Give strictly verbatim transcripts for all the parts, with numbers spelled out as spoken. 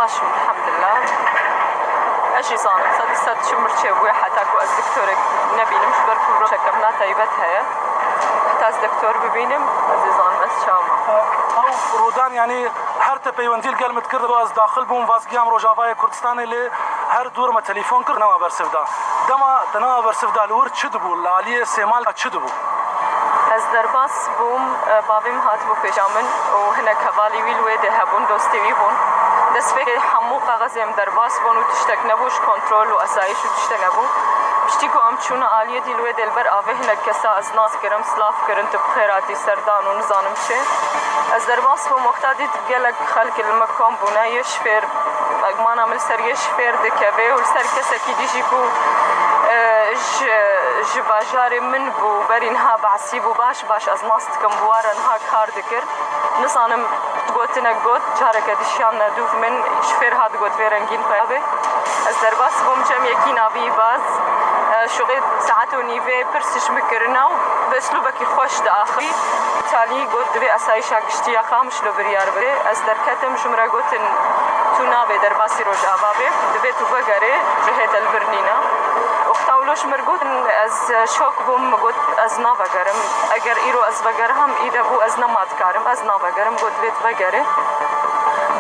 Baş im, elhamdulillah. Ez jî zanim, sedî sed çi mirçê bûye, heta ku ez doktorek nebînim, ji ber ku rojeke min a taybet heye. Heta ez doktor bibînim, ez ê zanim ez çawa me. Ew rodan, yanî her te peywendî li gel min dikir, ez daxil bûm, vazgiyam Rojavayê Kurdistanê, lê her dûr me telefon kir, nema bersiv da. Dema te nema bersiv da, li wir çi dibû? Li aliyê Sêmal çi dibû? Ez derbas bûm, e, bavê min hatibû pêşa min û hinek hevalî wî li wê dê hebûn, dostê wî bûn. Destpêkê hemû kaxezê min derbas bûn û tiştek nebû, ji kontrol û asayîş û tiştek nebû. Piştî ku em çûne aliyê dî, li wê dê li ber avê hinek kesa ez nas kirim, silav kirin, tu bi xêr hatî, serdan û nizanim çi. Ez derbas bûm, wexta dît gelek xelk li me kom bûne, yê şifêr, egmana min li ser yê şifêr dikeve û li ser kesekî dî jî ku, e, ji, ji bajarê min bû, berî niha behsî bû, baş baş ez nas dikim, bi wan re niha kar dikir. Nizanim, gotinek got, careke dişiyan nedûv min, şifêr hat got vê rengîn peya bê. Ez derbas bûm, cem yekî navî baz, e, şoxê saet û nîvê pirs ji min kirine û bi eslûbekî xweş diaxivî. Îtalî got, divê asayîşa giştî ya Qamişlo biryar bide. Ez derketim, ji min re gotin, tu nabê derbasî Rojava bê, divê tu vegerê, cihê te li vir nîne. Wexta wilo ji min re gotin, ez şok bûm, min got, ez navegerim. Eger îro ez vegerham, îde bû, ez nema dikarim, ez navegerim, got, divê tu vegerê.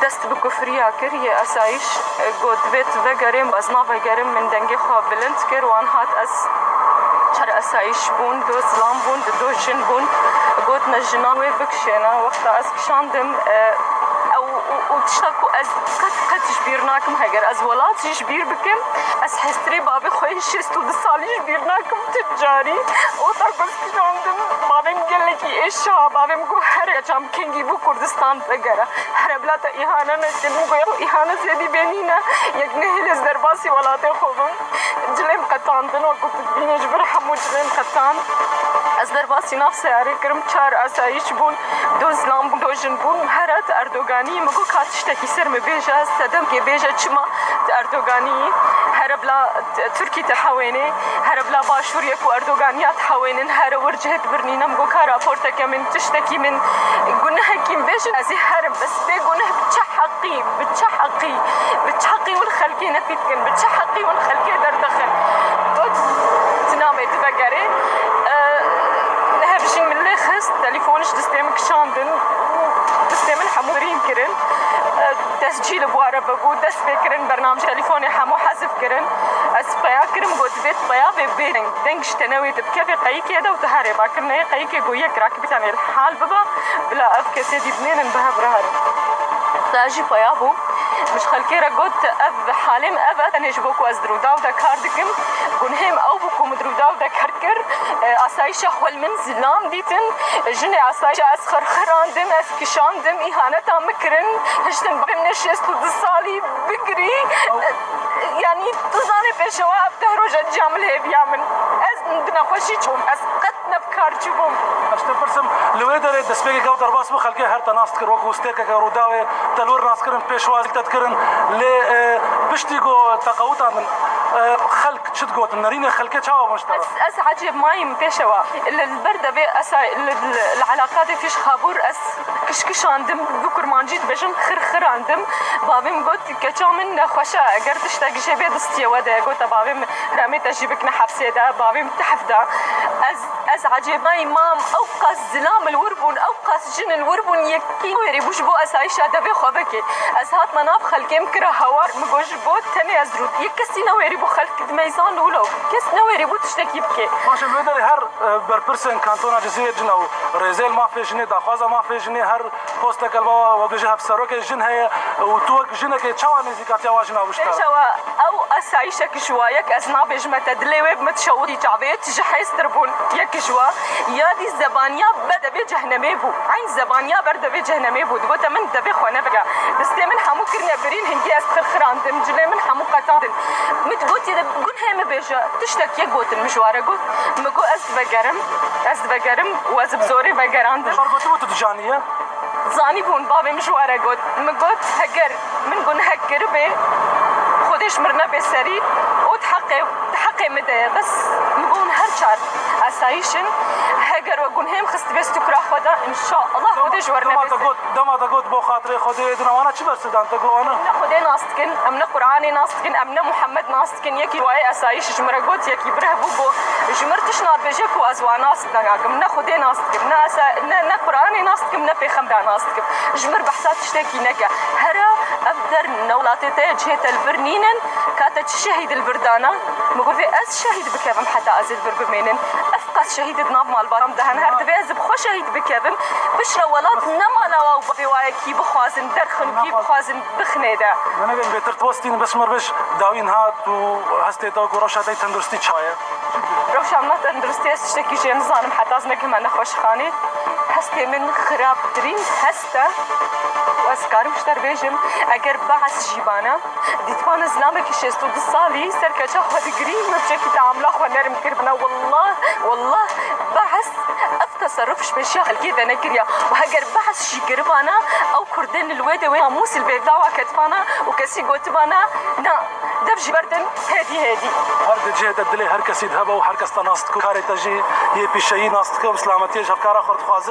Dest bi kufriya kir, yê asayîş, e, got, divê tu vegerê, ez navegerim, min dengê xwe bilind kir, wan hat, ez çar asayîş bûn, do zilam bûn, di do jin bûn, gotine jina wê bikişêne. Wexta ez kişandim, e, ew, û, û tişta ku ez qet, qet ji bîr nakim, heger ez welat jî ji bîr bikim, ez hestirê bavê xwe yê şêst û du salî ji bîr nakim. Ti carî ota ku ez kişandim, bavê min gelekî êşa, bavê min got, here, çam kengî bû Kurdistan vegere. Here bila te îhane nekin. Min got, ya îhane zêdî bê nîne. Yek nehêlê ez derbasî welatê xwe bim. Cilê min qetandin, wekî tu dibînî ji vir hemû cilê min qetand. Ez derbasî nav seyarê kirim, çar asayîş bûn, do zilam bûn, do jin bûn. Here tu Erdoganî, min got, ka tiştekî ser min bêje, sedemkê bêje, çima tu Erdoganî yî? Here bila Tirkî te hewênê, here bila Başûr yê ku Erdogania dihewênin, here wir cihê dibirnîne. Min got, ka raporteke min, tiştekî min, gunehekî min bêjin, ez ê herim. Bes bê guneh bi çi heqî, bi çi heqî, bi çi heqî win xelkê neqî dikin, bi çi heqî win xelkê derdixin? Got, tu nabê tu vegerê. E, hevjîn min lê xist, telefon ji destê min kişandin û destê min hemû birîn kirin. E, tescîl bi ware bibû, dest pê kirin, bernamej telefonê hemû hezf kirin. Ez peya kirim, got, divê tu peya vê bê deng. Deng ji te newê dibike vê qeyikê de û tu herê. Ba kirinê qeyikê, got, yek rakibî tenê li hal bibe, bila ev kesê dî binêrin bi hev re herin. Te jî peya bû. Min ji xelkê re got, ev halê min ev e, tenê ji bo ku ez di Rûdaw de kar dikim. Gunhê min ew bû ku min di Rûdaw de kar kir. E, asayîşa xwe li min zilam dîtin. Jinê asayîşa ez xirxirandim, ez kişandim, îhaneta min kirin, hiştin bavê min şêst û du salî bigirî. Yanî tu zanî pêşewa ev deh roja ciya min li hêviya min. Ez di nexweşî çûm, ez qet ne bi kar çûbûm. Ez te pirsim, li wê derê destpêkê ew derbas bû, xelkê her te nas dikir, wekû stêrkeke Rûdawê te li wir nas kirin, pêşwazî te dikirin. Lê, e, piştî ku te qewitandin, e, xelk çi digotin? Nerînê xelkê çawa bûn ji te re? Ez, ez ecêb mayîm pêşewa. Li, li ber devê esa-, li, li, li elaqatê fîş xabûr ez kişkişandim, bi kurmancî dibêjin xirxirandim. Bavê min got, keça min nexweş e, eger tiştek jê bê distiyê we de ye. Gote bavê min, heremê te jî bikine hepsê de. Bavê min tehf da. Ez, ez ecêb mayîm mam, ew qas zilam li wir bûn, ew qas jin li wir bûn, yekî wêrî bû ji bo esayîşa devê xwe vekê. Ez hatime nav xelkê, min kire hawar, min got ji bo tenê ez rû. Yek kesî newêrî bû xelk di meyzan de wilo. Kes newêrî bû tiştekî bike. Baş e, li wê derê her, e, berpirsên Kantona Cizîrê, cina û rêzê li mafê jinê, daxwaza mafê jinê, her posteke li ba we, wek ji hevserokê jin heye û tu wek jinekê çawa nêzîkatiya wa jina bû ji te re? Pêşewa ew esayîşek ji wa yek ez nabêjime te, dilê wê bi min dişewitî çavê, tu ji hêztir bûn yek ji wa. Ya dî zebaniya ber devê cehnemê bû. Eyn zebaniya ber devê cehnemê bû. Digote min devê xwe nevege. Destê min hemû kirine birîn, hingî ez xirxirandim, cilê min hemû qetandin. Min digotiye de gunhê min bêje. Tiştek yek gotin min ji ware got. Min got ez divegerim. Ez divegerim û ez bi zorê vegerandim. Bar gotibû tu dicaniye? Zanîbûn, bavê min ji ware got. Min got, heger min gunehek kiribê, Xwedê ji mir nebe serî, û di heqê, di heqê Min de ye, bes min got her çar esayîş in. Heger we gunhê min xistibê stûkra xwe de, înşallah Xwedê ji we re Dema te nebêje. Got, dema te got bo xatirê Xwedê, êdî wana çi bersiv dan te got wana? Em ne Xwedê nas dikin, em ne Qur'anê nas dikin, em ne Muhammed nas dikin. Yekî duayê esayîş ji min re got, yekî bireh bû got, ji min re tişt nadibêje ku ez wan nas nakim. Ne Xwedê nas dikim, ne esa-, ne, ne Qur'anê nas dikim, ne pêxembera nas dikim. Ji min re behsa tiştekî neke. Here ev der ne welatê te ye, cihê te li vir nînin, ka te çi şehîd li vir dana? Min got, ez şehîd bikevim heta ez ê li vir bimênim. Ev qas şehîd di nav malbatan de hene. Her divê ez bi xwe şehîd bikevim. Piştre welat ne mala wa û bavê wa ye kî bixwazin derxin û kî bixwazin bixinê de. Min ê bêtir tu westîn bes mir biş dawîn hat û hestê te ku rewşa te tenduristî çaye. Rewşa min tenduristî ez tiştekî jê nizanim heta ez nekime nexweşxanê. Hestê min xirabtirîn hest e. Û ez karim ji te re bêjim, eger behs jî bana, dîtmana zilamekî şêst û du salî ser keça xwe digirî, min bi çekî teamula xwe nerm kiribina. Wallah, wallah, behs ev teserruf ji pêşiya xelkê de nekiriya. Û heger behs jî kiribana, ew kurdên li wê de wê namûs li bêrdawa ketibana û kesî gotibana, na, dev jî berdin, hêdî hêdî. Her di cihê te dilê her kesî dihebe û her kes te nas dike û karê te jî yê pîşeyî nas dike û silametiyê ji hevkara xwe dixwaze.